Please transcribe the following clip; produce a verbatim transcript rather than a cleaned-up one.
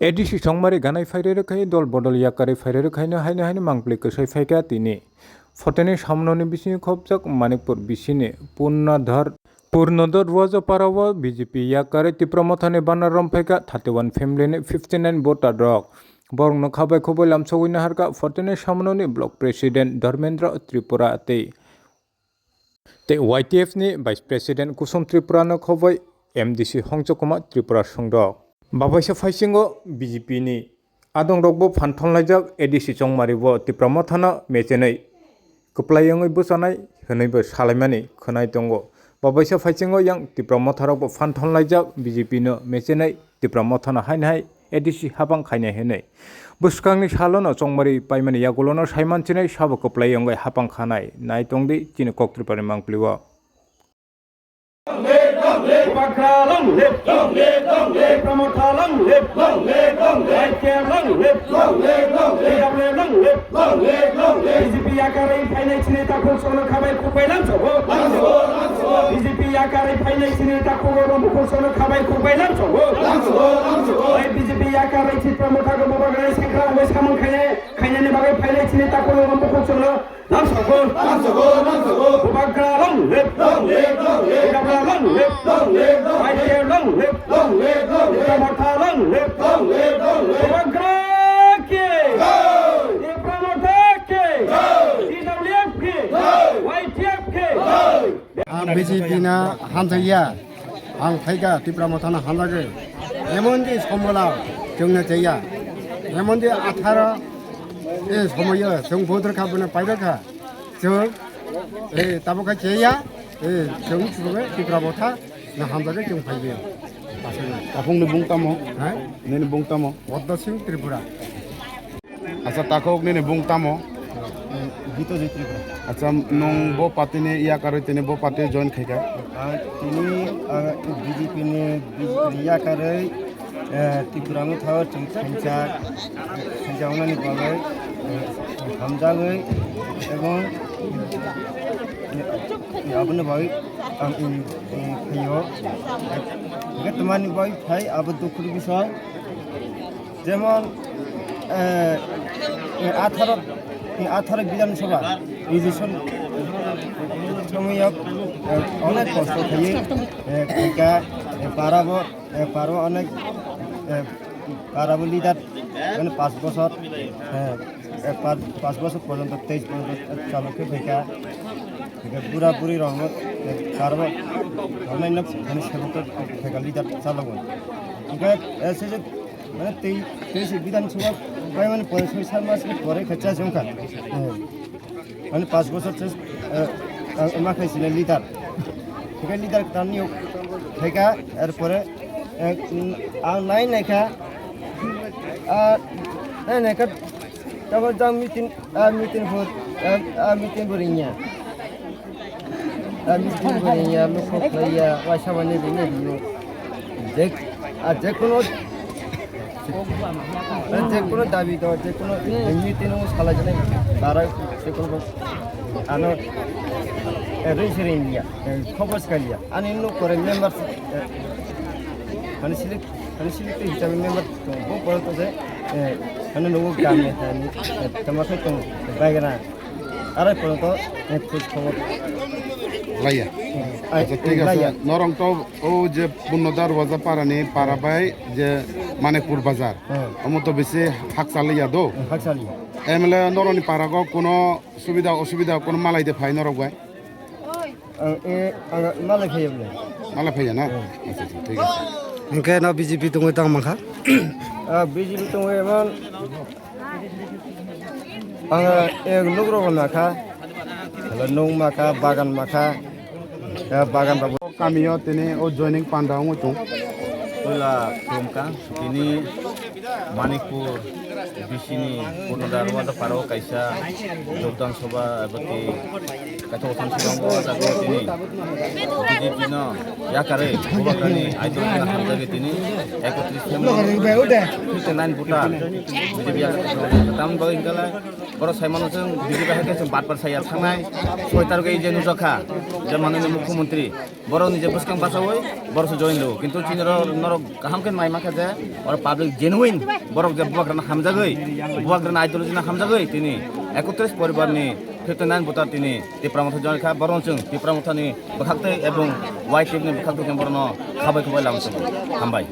A D C chongmari ganai phairwi rwkhai dol bodol yakarwi phairwi rwkhaino haino haino mangpli kwsai phaikha tini. Photoni samnoni bisingo khopjak Manikpur bisini Purnadhar, Purnadhar Rwajapara o B J P yakarwi Tipra Mothani banner romphaikha thirty one family ni fifty nine voter rok. Borokno khabai khubui lamsogwi naharkha photoni samnoni block president Dharmendra Tripura tei Tei Y T F ni Vice President Kusum Tripura no khoboi M D C Hongchokuma Tripura songdok. Babaisa phaisingo B J P ni adongrokbo phan thonlaijak A D C chongmari bo Tipra Mothano mechenwi kwplai wngwi bwchanai hwnwibo salaimani khwnai tongo. Babaisa phaisingo yang Tipra Motharokbo phan thonlaijak B J P no mechenwi Tipra Mothano haino hai A D C habang khainai hwnwi. Bwskangni salono chongmari paimani yagulono saimanchinai sabo kwplai wngwi hapang khanai. Nai tongdi chini Kok Tripurani mangpili o. Bubagra long live! Long live, long live! Tipra Motha long live! Long live, long live! I T F long live! Long live, long live! T W long live! Long live, long live! B J P yakarwi phainai chini takhuk songno khabai khukbai lamsogo. Lamsogo, lamsogo! B J P yakarwi phainai chini takhuk rokno bukhuk songno khabai khukbai lamsogo. Lamsogo, lamsogo! Tei B J P yakarwi Tipra Motha go Bubagra ni sengkrak wngwi samung khainai, khainani bagwi phainai chini takhuk rokno bukhuk songno lamsogo. Lamsogo, lamsogo! Bubagra long live! Long live, long live! Bubagra long live! Long live, long live! I T F long live! Long live, long live! Tipra Motha long live! Long live, long live! Bubagra ki! Jai! Tipra Motha ki! Jai! T W F ki! Jai! Y T F ki! Jai! Ang B J P na hamjaya. Ang phaikha Tipra Mothano hamjagwi. Emon di sombola chwngno chaya. Emon di atharo e somoyo chwng bodor kha bono paidor kha. Chwng e tabuk kha chaya. E chwng chwng Tipra Motha na hamjagwi chwng phaikha. Aswkno. Takhukni bung tamo? Ha? Nini bung tamo? Padma Singh Tripura. Acha, takhuk nini bung tamo? Bitojit Tripura. Acha, nwng bo party ni yakarwi tini bo party join khaikha? Ah, tini, ah, B J P ni, B J P ni yakarwi, eh, Tripura Motha o chwng thansa, thansa wngnani bagwi, eh, hamjagwi ebong, eh, aboni bagwi ang in, in, phaio. Hwnkhe twmani bagwi phai abo dukhu ni bisoi. Jemon, eh, eh, atharo, eh, atharo Bidhan Sabha election somoyo, eh, onek kosto khaiwi, eh, khaikha, eh, parabo, eh, parabo onek, eh, parabo leader, mane, panch bochor, eh, eh, panch, panch bochor porjonto, teis porjonto, eh, chalok khe phaikha. Hwnkhe bura buri rokno, eh, parabo, mane, mane, sebok khe phaikha leader chalogwi. Hwnkhe, eh, se je Mane tei, tei se Bidhan Sabha bai mane pore soi sat mas ni pore khe chajong kha. Eh, mane panch bochor se, eh, ang ma khai sile leader. Hwnkhe leader kwtal ni theka, er pore, eh, ang nai nai kha, ah, nai nai kha, tamo jang meeting, ah, meeting bo, ah, ah, meeting bo ringya. Ami tini ya, lukok ya, waisa mani rini rini. Je, a, je kono, je kono dabi do, je kono, nini tini mo sala jene, bara, je kono, ano, eh, rin sirin ya, eh, khobor sekali ya. Ani nuk kore member, eh, ani silik, ani silik tu hisabe member, bo pore to je, eh, ani nuk gam ne, ani, eh, tama khe tong, baigana. Arai pore to, eh, khoj khobor. Laiya. Ai, acha, thik ase. Laiya. Norong to o je Punno Darwaja para ni para bai je Manikpur bazar. Hmm. Omo to bisi hakchal ya do. Hmm, hakchal ya. M L A norok ni para go kono subida osubida kono malai de phai norok bai? Ang, eh, ang malai phai bole. Malai phai ya na? Hmm. Acha, acha, thik ase. Hwnkhe no B J P tongwi tang mankha? Ah, B J P tongwi emon Ang, eh, lukrok makha, nwng makha, bagan makha, eh, bagan rok. Kamio tini o joining panda wngwi tong. Puila khulumkha, tini Manikpur B C ni Punno Darwaja para o kaisa jogdan sabha eba tei Kaithok thang sibang bo jago tini B J P no yakarwi Bubagrani idol no hamjagwi tini ekotris family fifty nine voter B J P yakarwi. Tamni bagwi hwnkhe lai borok sai mano chwng B J P hai khe chwng bat bat sai ya thangnai soi tarok je nujak kha je manani mukhyamantri borok ni je bwskang bachawi borok se join rwo kintu chini oro norok Kaham khe nai mankha je oro public genuine borok je bubagrana hamjagwi, bubagrana ideology no hamjagwi tini ekotris poribar ni fifty nine voter tini Tipra Motha join kha, borok chwng Tipra Motha ni bwkhak twi ebong Y T F ni bwkhak twi borok no khabai khabai lam swngo. Hambai.